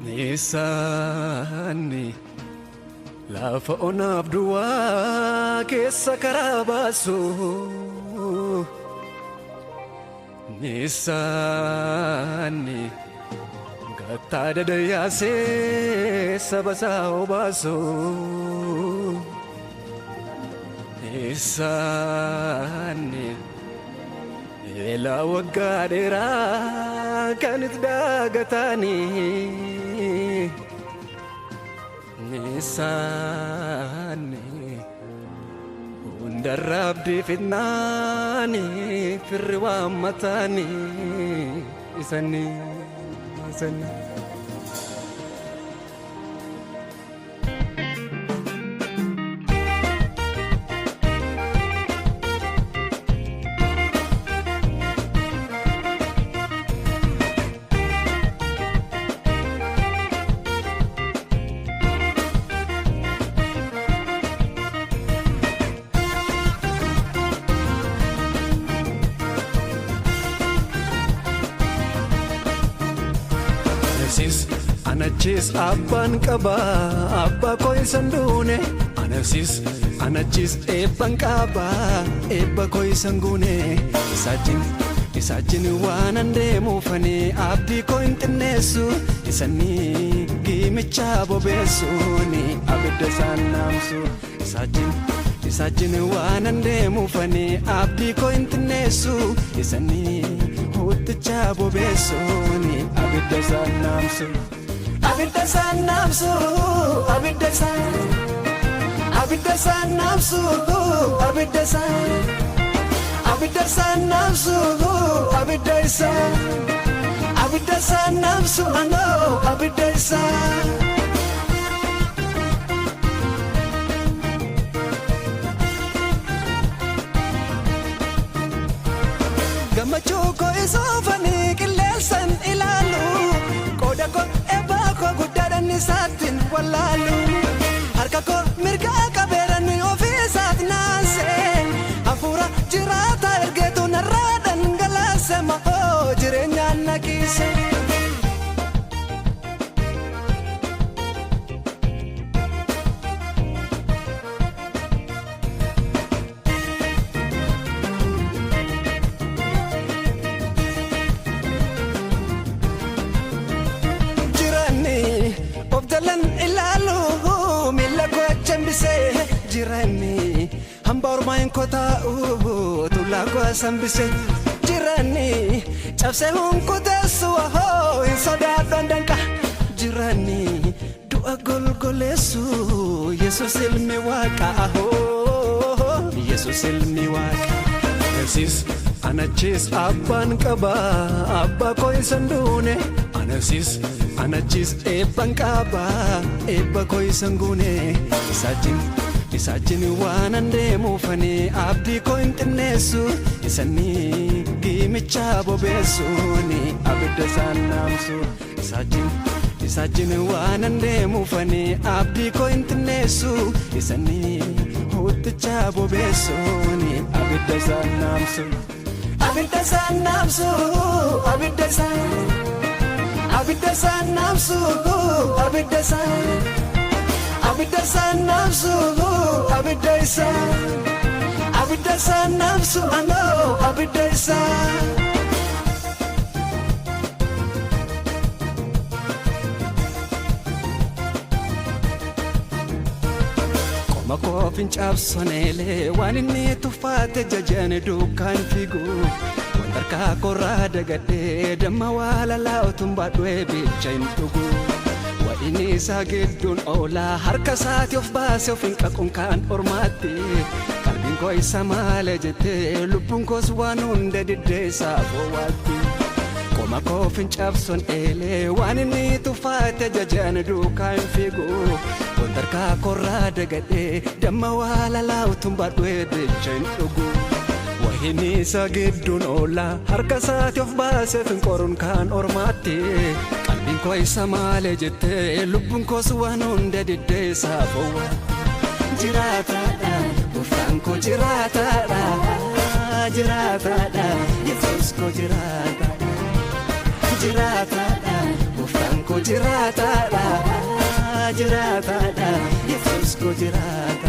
Isaani lafa onaaf duwwaa keessa karaa baasu. Isaani gattaa dadayyaasee saba isaa obaasu. Isaani eelaa waggaa dheeraa kan itti daagatanii. Isaani hundarra abdii fitnaani firri waammataani isanii isanii. Anasis anachis abbaan qaba abbaa koo isan duune. Anasis anachis eebban qaba eebba koo isan guune. Isaajin isaajin waan an deemuufani abdii koo hin xinneessu. Isanii gimicha bobeessuuni abidda isaan naamsu. Isaajin isaajin waan an deemuufani abdii koo hin xinneessu. Isanii hutticha bobeessuuni abidda isaan naamsu. Abidda isaan naamsu, abidda isaan, abidda isaan naamsu, abidda isaan, abidda isaan naamsu, abidda isaan, abidda isaan naamsu, anoo abidda isaan. Gammachuu koo isoofanii qilleensan ilaalu, qooda koo eebbaa koo guddaadhaan isaattiin wallaalu. Harka koo mirgaa qabeeran ofii isaat naase, hafuura jiraata ergeetu narraa dhangalaase, ma'oo jireenyaan na kiise. Jiranni of jalan ilaalu miila koo achambisee, jiranni hamba ormaa hin kotaa'u tullaa koo asambisee, jiranni cabsee hunkuteessu ahoo hin sodaadhoon danqa, jiranni du'a golgoleessu Yesus ilmi waaqa ahoo Yesus ilmi waaqa. Anasis anachis abbaan qaba abbaa koo isan duune. Anasis anachis eebban qaba eebba koo isan guune. Isaajin isaajin waan an deemuufani abdii koo hin xinneessu. Isanii gimicha bobeessuuni abidda isaan naamsu. Isaajin isaajin waan an deemuufani abdii koo hin xinneessu. Isanii hutticha bobeessuuni abidda isaan naamsu. Abidda isaan naamsu, abidda isaan, abidda isaan naamsu, abidda isaan, abidda isaan naamsu, abidda isaan, abidda isaan naamsu, anoo abidda isaan. Qoma koo fincaabsoneelee waan inni tuffaate jajane duukaan fiigu. Wanta harkaa korraa dagadhee damma waa lalaa utuun baadhu eebicha hin dhugu. Wa'inni isaa gidduun oolaa harka isaati of baase of hin qaquun kaan ormaatti. Qalbiin koo isa maale jettee lubbuun koos waan hunda diddee isaaf owaatti. Qoma koo fincaabson eelee waan inni tuffaate jajane duukaa hin fiigu. Wanta harkaa korraa dagadhee damma waa lalaa utuun baadhu eebicha hin dhugu. Wa'inni isaa gidduun oolaa harka isaati of baase finqoruun kaan ormaatti. Qalbiin koo isa maale jettee lubbuun koos waan hunda diddee isaaf owaatti. Jiraataadha gooftaan koo jiraataadha, jiraataadha Yesuus koo jiraataadha, jiraataadha gooftaan koo. Koo jiraataadha, jiraataadha, Yesuus koo jiraataadha.